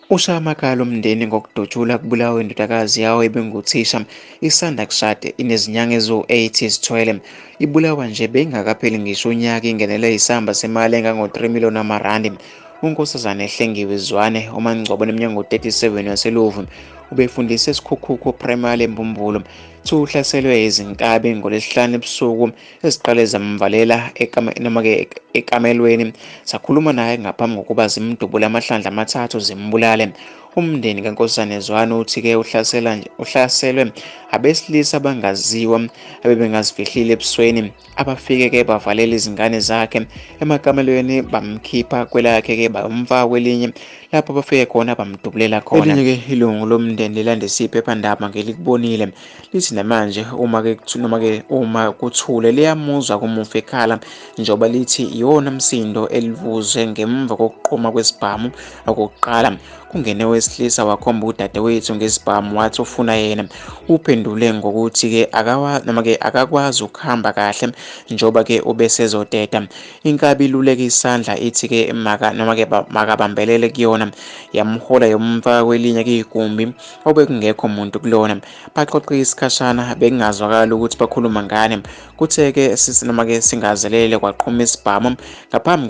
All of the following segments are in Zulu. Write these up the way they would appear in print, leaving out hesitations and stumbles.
Ushaya amakhala umndeni ngokudutshulwa kubulawa indodakazi yawo ebinguthisha isanda kushada inezinyanga eziwu-8 izithwele. Ibulawa nje beyingakapheli ngisho unyaka ingenele isamba semali engango-3 million amarandi. UNkosazana Hlengiwe Zwane uMaNgcobo oneminyaka engu-37 waseLovu ubefundisa eSikhukhukhu Primary eMbumbulu. Kuthiwa uhlaselwe izinkabi ngoLwesihlanu ebusuku eziqale zamvalela noma-ke ekamelweni sakhuluma naye ngaphambi kokuba zimdubule amahlandla amathathu zimbulale. Umndeni kaNkosazane Zwane uthi-ke uhlasela uhlaselwe abesilisa abangaziwa abebengazifihlile ebusweni abafike-ke bavalela izingane zakhe emakamelweni bamkhipha kwelakhe-ke bayomfaka kwelinye lapho bafike khona bamdubulela khona. Elinye-ke ilungu lomndeni lilandisa iphephandaba ngelikubonile Lithi namanje uma ke noma ke uma kuthule liyamuzwa kumufi ekhala njengoba lithi iwona msindo elivuzwe ngemva kokuqhuma kwesibhamu okokuqala. Kungene owesilisa wakhomba udadewethu ngesibhamu wathi ufuna yena. Uphendule ngokuthi ke akawa noma ke akakwazi ukuhamba kahle njengoba ke ubesezoteta. Inkabi iluleke isandla ithi ke maka noma ke makabambelele kuyona yamhola yomfaka kwelinye kuyigumbi obekungekho muntu kulona. Baxoxe isikhashana bekungazwakali ukuthi bakhuluma ngani. Kuthe-ke noma-ke singazelele kwaqhuma isibhamu. Ngaphambi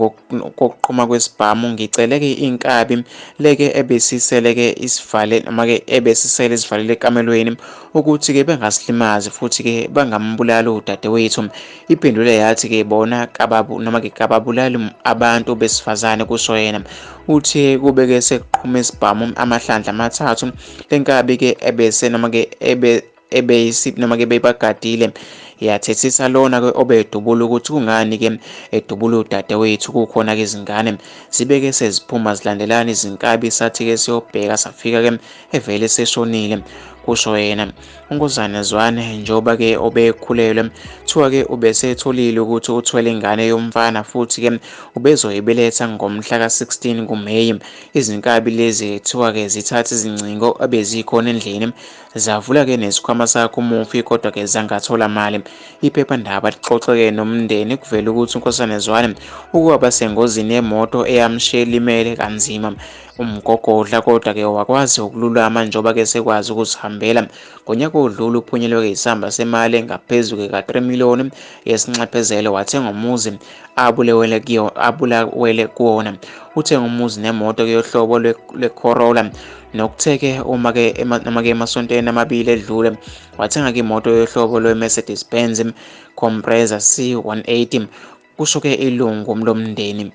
kokuqhuma kwesibhamu ngicele-ke inkabi leke ebesisele-ke isivale noma-ke ebesisele isivalele ekamelweni ukuthi-ke bengasilimazi futhi-ke bangambulali udadewethu. Iphendule yathi-ke bona kababu noma-ke kababulali abantu besifazane kusho yena. Uthe kube-ke sekuqhuma isibhamu amahlandla amathathu lenkabi ke ebese noma ke ebe ebeyisi noma ke bebagadile yathethisa lona ke obedubula ukuthi kungani ke edubula udadewethu kukhona ke izingane zibeke seziphuma zilandelana izinkabi sathi ke siyobheka safika ke evele seshonile kusho yena uNkosazana Zwane njengoba ke obekhulelwe kuthiwa ke ubesetholile ukuthi uthwele ingane yomfana futhi ke ubezoyibeletha ngomhla ka-16 kuMeyi. Izinkabi lezi kuthiwa-ke zithathe izingcingo ebezikhona endlini zavula-ke nesikhwama sakhe umufi kodwa-ke zangathola mali. Iphephandaba lixoxe-ke nomndeni kuvela ukuthi uNkosazana Zwane ukwaba sengozini yemoto eyamshiya elimele kanzima umgogodla kodwa-ke wakwazi ukululama njengoba-ke sekwazi ukuzihambela. Ngonyaka odlule uphunyelwe-ke isamba semali engaphezu ka-3 million yesinxephezelo wathenga umuzi abulewele kuyo abulawele kuwona. Uthenga umuzi nemoto yohlobo lwe-Corolla nokuthe-ke uma-ke noma-ke emasontweni amabili edlule wathenga-ke imoto yohlobo lwe-Mercedes Benz Compressor C180 kusho-ke ilungu lomndeni.